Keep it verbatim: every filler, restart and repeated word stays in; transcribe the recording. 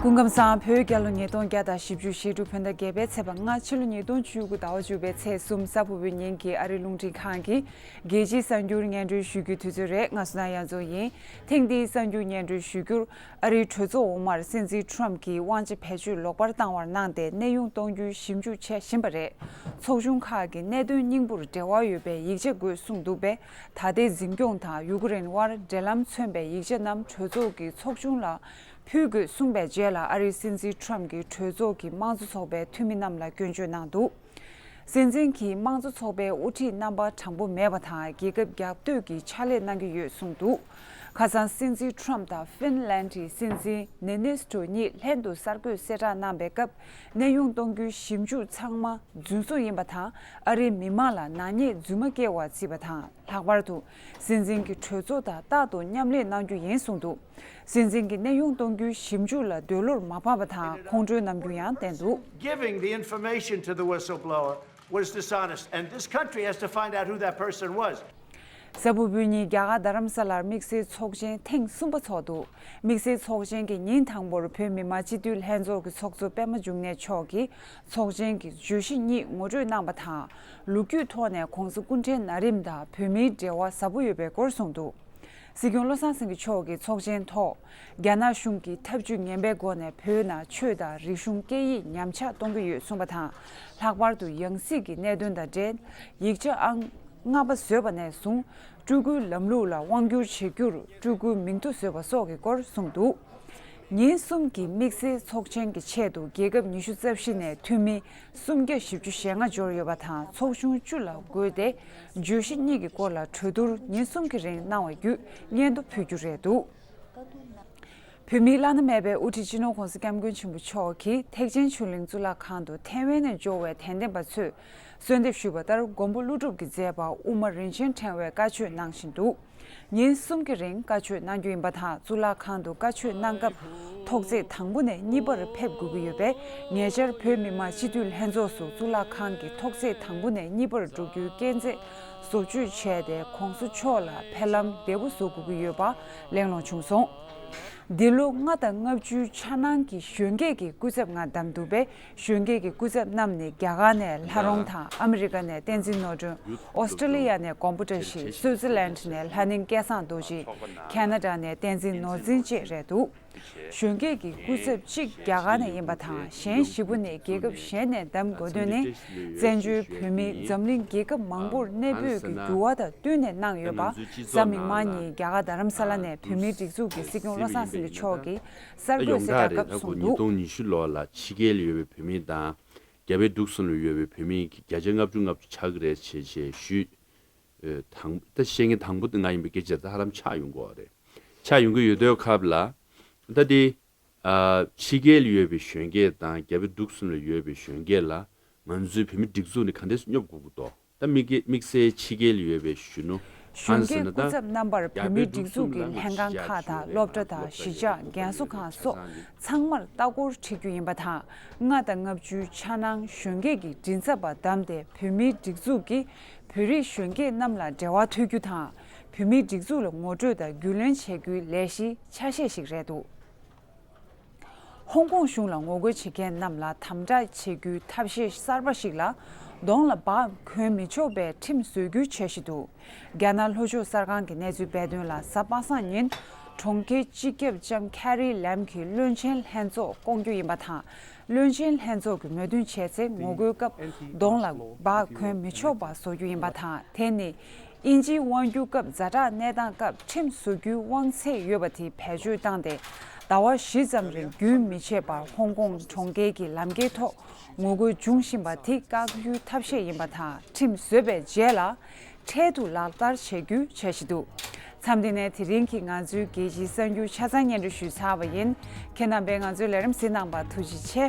སྐུ་ཁམས་བཟང་། བོད་རྒྱལ་ལོ་ཉིས་སྟོང་བརྒྱ་དང་བཞི་བཅུ་ཞེ་དྲུག་བོད་ཟླ་བརྒྱད་པའི་ཚེས་པ་ལྔ་ཕྱི་ལོ་ཉིས་སྟོང་བཅུ་དགུ་ཟླ་བ་བཅུ་པའི་ཚེས་གསུམ་གཟའ་ཕུར་བུའི་ཉིན་གྱི་ཨ་རིའི་རླུང་འཕྲིན་ཁང་གི་རྒྱལ་སྤྱིའི་གསར་འགྱུར་སྙན་སྒྲོན་ཞུ་རྒྱུའི་དུས་ཚོད་རེད། ང་བསོད་ནམས་དབྱངས་འཛོམས་ཡིན། ཐེངས་འདིའི་གསར་འགྱུར་སྙན་སྒྲོན་ཞུ་རྒྱུར། ཨ་རིའི་གྲོས་ཚོགས་འོག་མར་སྲིད་འཛིན་ཁྲོམ་གྱིས་དབང་ཆ་བེད་སྤྱོད་ལོག་པར་བཏང་བར་སྣང་སྟེ་གནས་དབྱུང་གཏོང་རྒྱུའི་ཞིབ་འཇུག་བྱེད་བཞིན་པ་རེད། ཚོགས་ཆུང་ཁག་གིས་གནད་དོན་སྙིང་པོར་འབྲེལ་བ་ཡོད་པའི་ཡིག་ཆ་དགོས་གསུངས་འདུག་པས། ད་ལྟའི་འཛིན་སྐྱོང་དང་ཡུ་ཀེ་རེན་དབར་འབྲེལ་ལམ་མཚོན་པའི་ཡིག་ཆ་རྣམས་གྲོས་ཚོགས་ཀྱི་ཚོགས་ཆུང་ལ་ཕུལ་དགོས་གསུངས་པའི་རྗེས་ལ། ཨ་རིའི་སྲིད་འཛིན་ཁྲོམ་གྱིས་གྲོས་ཚོགས་ཀྱི་དམངས་གཙོ་ཚོགས་པའི་འཐུས་མི་རྣམས་ལ་སྐྱོན་བརྗོད་གནང་འདུག། སྲིད་འཛིན་གྱིས་དམངས་གཙོ་ཚོགས་པའི་དབུ་ཁྲིད་རྣམ་པ་དྲང་པོ་མེད་པ་དང་། རྒྱལ་ཁབ་རྒྱག་གཏོད་ཀྱི་ཕྱག་ལས་གནང་གི་ཡོད་གསུངས་འདུག། ཁ་སང་སྲིད་འཛིན་ཁྲོམ་དང་ཧྥིན་ལན་ཌིའི་སྲིད་འཛིན་ནེ་ནིས་ཏྲོ་གཉིས་ལྷན་དུ་གསར་འགོད་གསལ་བསྒྲགས་གནང་པའི་སྐབས། གནས་དབྱུང་གཏོང་རྒྱུའི་ཞིབ་འཇུག་ཚང་མ་རྫུན་བཟོ་ཡིན་པ་དང་། ཨ་རིའི་མི་མང་ལ་ནག་ཉེས་རྫུན་མ་སྐྱེལ་བར་བརྩིས་པ་དང་། ལྷག་པར་དུ་སྲིད་འཛིན་གྱི་གྲོས་ཚོགས་དང་རྟག་ཏུ་མཉམ་ལས་གནང་རྒྱུ་ཡིན་གསུངས་འདུག། སྲིད་འཛིན་གྱི་གནས་དབྱུང་གཏོང་རྒྱུའི་ཞིབ་འཇུག་ལ་འདོད་བློར་མ་བབས་པ་དང་། ཁོང་ཁྲོའི་རྣམ་འགྱུར་ཡང་བསྟན་འདུག། Giving the information to the whistleblower was dishonest, and this country has to find out who that person was. གཟའ་ཕུར་བུའི་ཉིན་རྒྱ་གར་རྡ་རམ་ས་ལར་དམིགས་བསལ་ཚོགས་ཆེན་ཐེངས་གསུམ་པ་འཚོགས་འདུག། དམིགས་བསལ་ཚོགས་ཆེན་གྱི་ཉིན་དང་པོར་བོད་མི་མང་སྤྱི་འཐུས་ལྷན་ཚོགས་ཀྱི་ཚོགས་གཙོ་པད་མ་འབྱུང་གནས་མཆོག་གིས་ཚོགས་ཆེན་གྱི་བརྗོད་གཞི་གཉིས་ངོ་སྤྲོད་གནང་པ་དང་། ལོ་རྒྱུས་ཐོག་ནས་༸གོང་ས་སྐུ་ཕྲེང་ན་རིམ་དང་བོད་མིའི་འབྲེལ་བ་ཟབ་པོ་ཡོད་པའི་སྐོར་གསུངས་འདུག། སྲིད་སྐྱོང་བློ་བཟང་སེང་གེ་མཆོག་གིས་ཚོགས་ཆེན་ཐོག་རྒྱ་ནག་གཞུང་གིས་ཐབས་ཇུས་ངན་པའི་སྒོ་ནས་བོད་ནང་ཆོས་དང་རིག་གཞུང་སྐད་ཡིག་ཉམས་ཆག་གཏོང་གི་ཡོད་གསུངས་པ་དང་། ལྷག་པར་དུ་ཡང་སྲིད་ཀྱི་གནད་དོན་དང་འབྲེལ། ཡིག་ཆ་ཨང་ལྔ་པ་བཟོས་པ་ནས་བཟུང་སྤྲུལ་སྐུའི་ལམ་ལུགས་ལ་དབང་བསྒྱུར་བྱེད་རྒྱུར་སྤྲུལ་སྐུའི་མིང་ཐོ་བཟོས་པ་སོགས་ཀྱི་སྐོར་གསུངས་འདུག། ཉིན་གསུམ་གྱི་དམིགས་བསལ་ཚོགས་ཆེན་གྱི་ཆེད་དུ་རྒྱལ་ཁབ་ཉི་ཤུ་རྩ་བཞི་ནས་འཐུས་མི་སུམ་བརྒྱ་བཞི་བཅུ་ཞེ་ལྔ་འབྱོར་ཡོད་པ་དང་། ཚོགས་ཆུང་བཅུ་ལ་བགོས་ཏེ་བརྗོད་གཞི་གཉིས་ཀྱི་སྐོར་ལ་གྲོས་བསྡུར་ཉིན་གསུམ་གྱི་རིང་གནང་བ་བརྒྱུད་སྙན་ཐོ་ཕུལ་རྒྱུ་རེད་འདུག། བོད་མིའི་བླ་ན་མེད་པའི་དབུ་ཁྲིད་སྤྱི་ནོར་༸གོང་ས་༸སྐྱབས་མགོན་ཆེན་པོ་མཆོག་གིས་ཐེག་ཆེན་ཆོས་གླིང་གཙུག་ལག་ཁང་དུ་ཐའེ་ཝན་ནས་འབྱོར་བའི་དད་ལྡན་པ་ཚོས་གསོལ་འདེབས་ཞུས་པ་ལྟར། མགོན་པོ་ཀླུ་སྒྲུབ་ཀྱི་མཛད་པ་དབུ་མ་རིན་ཆེན་ཕྲེང་བའི་བཀའ་ཆོས་གནང་བཞིན་འདུག། ཉིན་གསུམ་གྱི་རིང་བཀའ་ཆོས་གནང་རྒྱུ་ཡིན་པ་དང་། གཙུག་ལག་ཁང་དུ་བཀའ་ཆོས་གནང་སྐབས་ཐོག་བརྩེགས་དང་པོ་ནས་གཉིས་པར་ཕེབས་དགོས་ཀྱི་ཡོད་པས། ཉེ་ཆར་བོད་མི་མང་སྤྱི་འཐུས་ལྷན་ཚོགས་སུ་གཙུག་ལག་ཁང་གི་ཐོག་བརྩེགས་དང་པོ་ནས་གཉིས་པར་འགྲོ་རྒྱུའི་སྐས་འཛེག་བཟོ་བཅོས་བྱས་ཏེ། ༸གོང་ས་མཆོག་ལ་ཕེབས་ལམ་བདེ་པོ་བཟོ་དགོས་ཀྱི་ཡོད་པ་གླེང་སློང་བྱུང་སོང་། འདི་ལོ་ལྔ་དང་ལྔ་བཅུའི་འཆར་སྣང་གི་གཞོན་སྐྱེས་ཀྱི་སྐུ་ཚབ་ལྔ་བདམས་འདུག་པས། གཞོན་སྐྱེས་ཀྱི་སྐུ་ཚབ་རྣམས་ནི་རྒྱ་གར་ནས་ལྷ་རོང་དང་། ཨ་མི་རི་ཀ་ནས་བསྟན་འཛིན་ནོར་སྒྲོན། ཨོ་སི་ཀྲི་ལི་ཡ་ནས་མགོན་པོ་བཀྲ་ཤིས། སུའུ་ཙི་ལན་ནས་ལྷ་ནིང་སྐལ་བཟང་རྡོ་རྗེ། ཁ་ན་ཌ་ནས་བསྟན་འཛིན་ནོར་འཛིན་བཅས་རེད་འདུག། གཞོན་སྐྱེས་ཀྱི་སྐུ་ཚབ་གཅིག་རྒྱ་གར་ནས་ཡིན་པ་དང་། གཞན་བཞི་པོ་ནི་རྒྱལ་ཁབ་གཞན་ནས་བདམས་དགོས་དོན་ནི། བཙན་བྱོལ་བོད་མིས་འཛམ་གླིང་རྒྱལ་ཁབ་མང་པོར་གནས་སྤོས་ཀྱི་འགྱུར་བ་དང་བསྟུན་ནས་གནང་ཡོད་པ། གཟའ་མིག་དམར་ཉིན་རྒྱ་གར་རྡ་རམ་ས་ལ་ནས་བོད་མིའི་སྒྲིག་འཛུགས་ཀྱི་སྲིད་སྐྱོང་བློ་བཟང་སེང་གེ་མཆོག་གིས་གསར་འགོད་གསལ་བསྒྲགས་སྐབས་གསུངས་འདུག། ཉིས་སྟོང་ཉི་ཤུ་ལོ་ལ་ཕྱི་རྒྱལ་ལ་ཡོད་པའི་བོད་མི་དང་། རྒྱ་བལ་འབྲུག་གསུམ་ལ་ཡོད་པའི་བོད་མི་བརྒྱ་ཆ་ལྔ་བཅུ་ལྔ་བཅུ་ཆགས་ཀྱི་རེད་ཅེས་ཞེས་ཞུས། ཨེ། དང་ད་བཤད་མཁན་དང་པོ་དེ་ང་ཡིན་པའི་སྐད་ཆ་དེ་ཧ་ལམ་ཆགས་ཡོང་གི་ཡོད་རེད། ཆགས་ཡོང་གི་ཡོད་དུས་སྐབས་ལ། ད་དེ། ཨ། ཕྱི་རྒྱལ་ལ་ཡོད་པའི་གཞོན་སྐྱེས་དང་རྒྱ་བལ་འབྲུག་གསུམ་ལ་ཡོད་པའི་གཞོན་སྐྱེས་ལ་ང་ཚོའི་བོད་མི་སྒྲིག་འཛུགས་ནས་ག་འདྲས་སེ་སྙོབ་དགོས་ཀྱི་འདུག། ད་དམིགས་དམིགས་བསལ་ཕྱི་རྒྱལ་ལ་ཡོད་པའི་གཞོན་ནུ། གཞོན་སྐྱེས་སྐུ་ཚབ་རྣམ་པར་བོད་མིའི་སྒྲིག་འཛུགས་ཀྱི་ལྷན་ཁང་ཁག་དང་། སློབ་གྲྭ་དང་། གཞིས་ཆགས། རྒན་གསོ་ཁང་སོགས་ཚང་མར་ལྟ་སྐོར་ཁྲིད་རྒྱུ་ཡིན་པ་དང་། ལྔ་དང་ལྔ་བཅུའི་འཆར་སྣང་གཞོན་སྐྱེས་ཀྱི་མགྲིན་ཚབ་པ་བདམས་ཏེ། བོད་མིའི་སྒྲིག་འཛུགས་ཀྱིས་བོད་རིགས་གཞོན་སྐྱེས་རྣམས་ལ་འབྲེལ་བ་མཐུད་རྒྱུ་དང་། བོད་མིའི་སྒྲིག་འཛུགས་ལ་ངོ་སྤྲོད་དང་རྒྱུས་ལོན་བྱེད་རྒྱུའི་ལས་གཞིའི་ཆ་ཤས་ཤིག་རེད་འདུག། ཧོང་ཀོང་གཞུང་ལ་ངོ་རྒོལ་བྱེད་མཁན་རྣམས་ལ་དམ་དྲག་བྱེད་རྒྱུའི་ཐབས་ཤེས་གསར་པ་ཞིག་ལ། གདོང་ལ་འབག་གོན་མི་ཆོག་པའི་ཁྲིམས་བཟོ་རྒྱུའི་འཆར་གཞི་འདུག། རྒྱ་ནག་ལྷོ་ཕྱོགས་གསར་ཁང་གི་གནས་ཚུལ་སྤེལ་དོན་ལ། གཟའ་པ་སངས་ཉིན་གྲོང་ཁྱེར་སྤྱི་ཁྱབ་ལྕམ་ཁེ་རི་ལེམ་གྱིས་བློན་ཆེན་ལྷན་ཚོགས་བསྐོང་རྒྱུ་ཡིན་པ་དང་། བློན་ཆེན་ལྷན་ཚོགས་ཀྱིས་མོས་མཐུན་བྱས་ཚེ། ངོ་རྒོལ་སྐབས་གདོང་ལ་འབག་གོན་མི་ཆོག་པ་བཟོ་རྒྱུ་ཡིན་པ་དང་། དེ་ནི་དབྱིན་ཇིའི་དབང་སྒྱུར་སྐབས་ཛ་དྲག་གནས་སྟངས་སྐབས་ཁྲིམས་བཟོ་རྒྱུའི་དབང་ཚད་ཡོད་པ་དེ་བེད་སྤྱོད་བཏང་སྟེ། ཟླ་བ་བཞི་ཙམ་རིང་རྒྱུན་མི་ཆད་པར་ཧོང་ཀོང་གྲོང་ཁྱེར་གྱི་ལམ་ཁའི་ཐོག་ངོ་རྒོལ་འབྱུང་བཞིན་པ་དེ་བཀག་རྒྱུའི་ཐབས་ཤེས་ཡིན་པ་དང་། ཁྲིམས་བཟོས་པའི་རྗེས་ལ་འཕྲལ་དུ་ལག་བསྟར་བྱེད་རྒྱུའི་འཆར་གཞི་འདུག། མཚམས་འདི་ནས་དེ་རིང་གི་ང་ཚོའི་རྒྱལ་སྤྱིའི་གསར་འགྱུར་ཆ་ཚང་སྙན་སྒྲོན་ཞུས་ཚར་བ་ཡིན། ཁྱེད་རྣམ་པས་ང་ཚོའི་ལས་རིམ་གཟིགས་གནང་བར་ཐུགས་རྗེ་ཆེ།